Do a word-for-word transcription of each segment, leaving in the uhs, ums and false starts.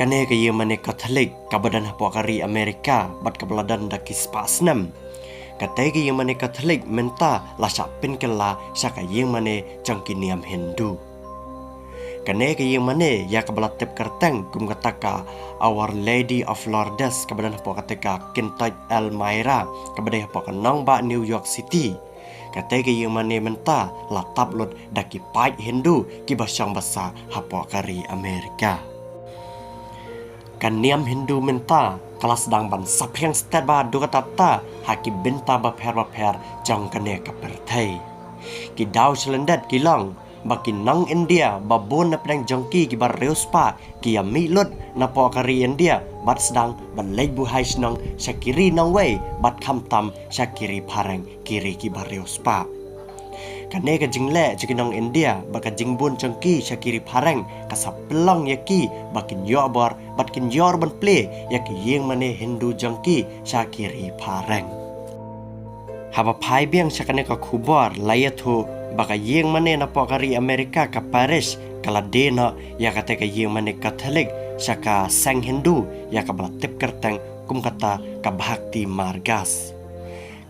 Kane ka ïingmane Katholik kaba don hapoh ka ri Amerika bad kaba la don da ki spah snem. Kata ka ïingmane Katholik mynta la shah pynkylla sha ka ïingmane jong ki niam Hindu. Kane ka ïingmane ïa kaba la tip kyrteng kum kata ka Our Lady of Lourdes kaba don hapoh kata ka Quinta Elmira kaba dei hapoh ka nongbah New York City. Kata ka ïingmane mynta la tap lut da ki paid Hindu kiba shong basa hapoh ka ri Amerika. Ka niam Hindu mynta ka la sdang ban saphriang stet bha haduh katta katta ha ki bynta bapher bapher jong kane ka pyrthei. Ki daw sha lyndet ki long ba ki nong India ba bun na pdeng jong ki kiba riewspah ki ïa mih lut napoh ka ri India bad sdang ban leit buhai shnong sha ki ri nongwei bad khamtam sha ki ri phareng, ki ri kiba riewspah. Kane ka jingleh jong ki nong India bad ka jingbun jong ki sha ki ri phareng ka sa pynlong ïa ki ba kin ïoh bor bad kin ïoh ban plie ïa ki ïingmane Hindu jong ki sha ki ri phareng. Haba phai biang sha kane ka khubor la ïathuh ba ka ïingmane napoh ka ri Amerika ka parish ka la die noh ïa kata ka ïingmane Katholik sha ka seng Hindu ïa kaba la tip kyrteng kum kata ka Bhakti Margas.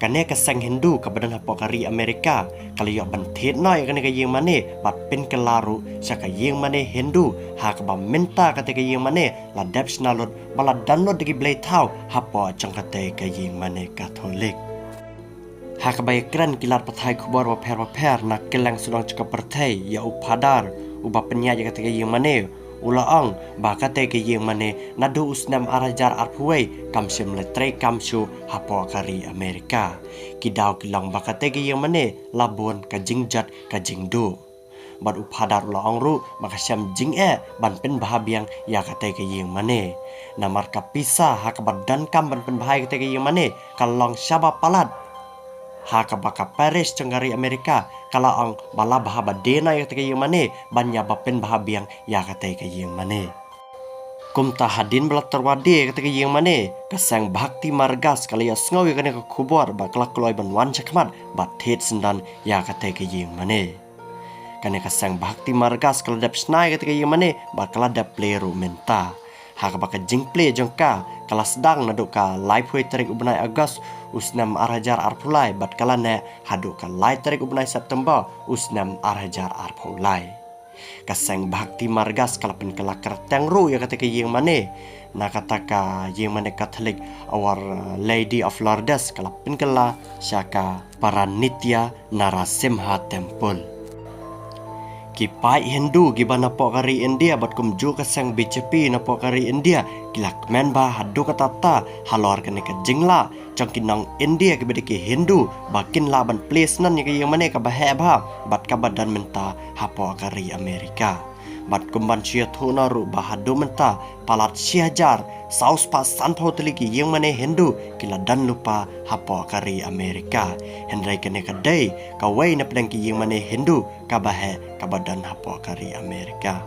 Kane ka seng Hindu kaba don hapoh ka ri Amerika ka la ïoh ban thied noh ïa kane ka ïingmane bad pynkylla ruh sha ka ïingmane Hindu ha kaba mynta kata ka ïingmane la dep shna lut ba la don lut da ki blei thaw hapoh jong kata ka ïingmane Katholik. Ha kaba ïakren ki lad pathai khubor bapher bapher na kylleng shnong jong ka pyrthei ïa u phadar uba pynïaid ïa kata ka ïingmane, u la ong ba kata ka ïingmane naduh u snem ar hajar arphew wei kam shym la trei kam shuh hapoh ka ri Amerika. Ki daw ki long ba kata ka ïingmane la bun ka jingjot ka jingduh. Bad u phadar u la ong ruh ba ka shem jingeh ban pynbha biang ïa kata ka ïingmane. Namar ka pisa ha kaba donkam ban pynbha ïa kata ka ïingmane ka long shaba palat. Ha kaba ka parish jong ka ri Amerika ka la ong ba la bha ba die noh ïa kata ka ïingmane ban ïa ba pynbha biang ïa kata ka ïingmane. Kumta hadien ba la tyrwa die ïa kata ka ïingmane, ka seng Bhakti Margas ka la ïa sngew ïa kane ka khubor bad ka la kloi ban wan shakhmat bad thied syndon ïa kata ka ïingmane. Kane ka seng Bhakti Margas ka la dep shna ïa kata ka ïingmane bad ka la dep plie ruh mynta. Ha kaba ka jingplie jong ka ka la sdang naduh ka laiphew tarik u bnai August u snem ar hajar arphew lai bad ka la neh haduh ka lai tarik u bnai September u snem ar hajar arphew lai. Ka seng Bhakti Margas ka la pynkylla kyrteng ruh ïa kata ka ïingmane. Na kata ka ïingmane Katholik Our Lady of Lourdes ka la pynkylla sha ka Paranitya Narasimha Temple. Ki paid Hindu kiba napoh ka ri India bad kumjuh ka seng B J P napoh ka ri India ki la kmen bha haduh katta katta halor kane ka jinglah jong ki nong India kiba dei ki Hindu ba kin lah ban plie syndon ïa ka ïingmane kaba heh bha bad kaba don mynta hapoh ka ri Amerika. Bad kum ban shu ïathuh noh ruh ba haduh mynta palat shi hajar saw spah sanphew tylli ki ïingmane Hindu ki la don lypa hapoh ka ri Amerika. Hynrei kane ka dei kawei na pdeng ki ïingmane Hindu kaba heh kaba don hapoh ka ri Amerika.